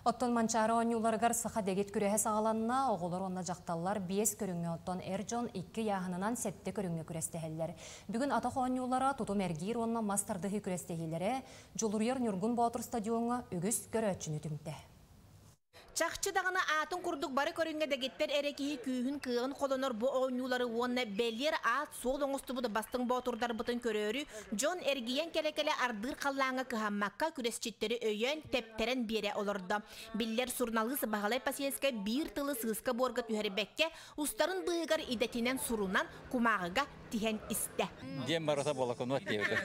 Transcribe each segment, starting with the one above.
Оттон Манчаары оонньууларыгар саха дэгит күрэһэ саҕаланна, оҕолор уонна дьахталлар биэс көрүҥҥэ, оттон эр дьон икки ыйааһынынан сэттэ көрүҥҥэ күрэстэһэллэр. Бүгүн атах оонньуулара, тутум эргиир уонна мас тардыһыы күрэстэһиилэрэ Дьулуруйар Ньургун Боотур стадиоҥҥа үгүс көрөөччүнү түмтэ. Чахчы даҕаны аатын курдук бары көрүҥҥэ дэгиттэр эрэ киһи күүһүн-кыаҕын холонор бу оонньуулары уонна бэлиэр аат-суол оҥостубут бастыҥ боотурдарбытын көрөөрү дьон эргийэн кэлэ-кэлэ ардыыр халлааҥҥа кыһаммакка күрэсчиттэри өйөөн, тэптэрэн биэрэ олордо. Биллэр суруналыыс Баһылай Посельскай биир тылы сыыска-буорга түһэрбэккэ, устарын быыһыгар идэтинэн сурунан, кумааҕыга тиһэн истэ. Диэн барыта болокунуот диэбитим.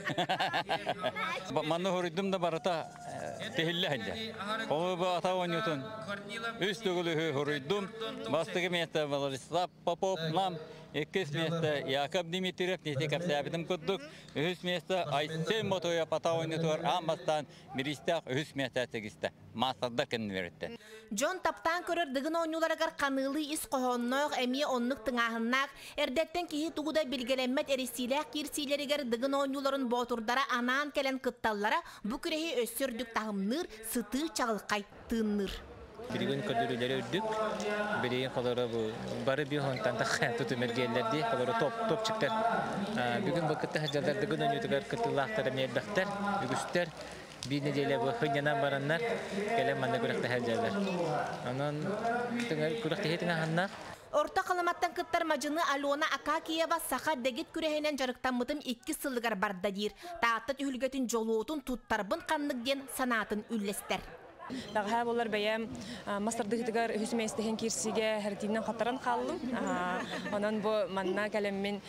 Манна хоруйдум да барыта тиһиллэ сылдьар. Ол ата оонньуутун үс төгүл хоруйдум. Бастакы миэстэ Владислав Попов нам, иккис миэстэ Яков Дмитриев нити кэпсээбитим курдук, үһүс миэстэ Айсен Мотоев ата оонньуутугар аан бастаан бириистээх үһүс миэстэ тигистэ. Маастардар кэннилэриттэн. Дьон таптаан көрөр Дыгын оонньууларыгар ханыылыы ис хоһоонноох, эмиэ оннук тыҥааһыннаах, эрдэттэн киһи тугу да билгэлэммэт эрийсиилээх киирсиилэригэр Дыгын оонньууларын боотурдара анаан кэлэн кытталлара бу күрэһи өссө үрдүк таһымныыр, сытыы чаҕылхай тыынныыр. Билигин көрдөрүүлэрэ үрдүк. Билигин холоро бу бары биир хонтан тахха тутум эргиэллэр дии. Холоро топ топчиктар. Бүгүн бу кытта сылдьаллар Дыгын оонньуутугар кыттыылаахтар эмиэ элбэхтэр, үгүстэр. Биир нэдиэлэ бу сынньанан бараннар кэлэн манна күрэхтэһэ сылдьаллар. Онон күрэхтэһии тыҥааһыннаах. Орто Халыматтан кыттар мадьыны Алена Акакиева саха дэгит күрэһинэн дьарыктаммытым иккис сылыгар барда диир. Таатта түһүлгэтин дьолуотун туттарбын ханнык диэн санаатын үллэстэр. Бэҕэһээ буолар бэйэм мас тардыһыытыгар үһүс миэстэһин киирсиигэ хэритиинэн хаттаран хааллым. Онон бу манна кэлэммин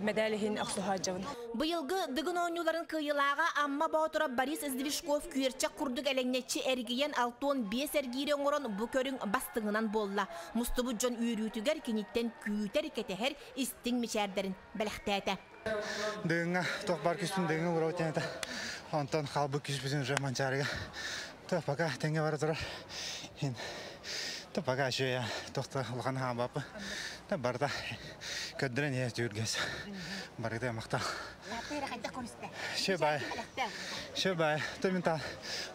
мэдээл иһин охсуһаадьабын. Быйылгы Дыгын оонньууларын кыайыылааҕа Амма Боотура Борис Сдвижков күөрчэх курдук элэҥнэччи эргийэн 65 эргиири оҥорон бу көрүҥ бастыҥынан буолла. Мустубут дьон үөрүүтүгэр киниттэн күүтэр-кэтэһэр истиҥ мичээрдэрин бэлэхтээтэ. Дыгыҥҥа туох баар күүспүн дыгыҥҥа уурабыт диэн этэ. Онтон хаалбыт күүспүтүн уже Манчаарыга. То пока тэҥҥэ бара турар. То пока еще я тохто улахан хаамбаппын. Да барыта көрдөрөн иһэ түһүргэс. Барыта махтал. Шөбай. Шөбай. То мен та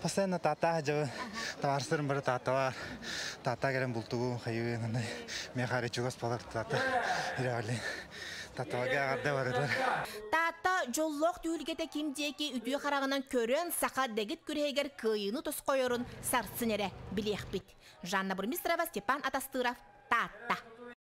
постоянно тата жабы табарсырым бары таталар. Тата келен бултугу хайы мен хари чугас болар тата. Ирали. Таталага агарда барыдыр. Таатта дьоллоох түһүлгэтэ ким диэки үтүө хараҕынан көрөн саха дэгит күрэһигэр кыайыыны тосхойорун сарсын эрэ билиэхпит. Жанна Бурмистрова, Степан Атастыров, Таатта.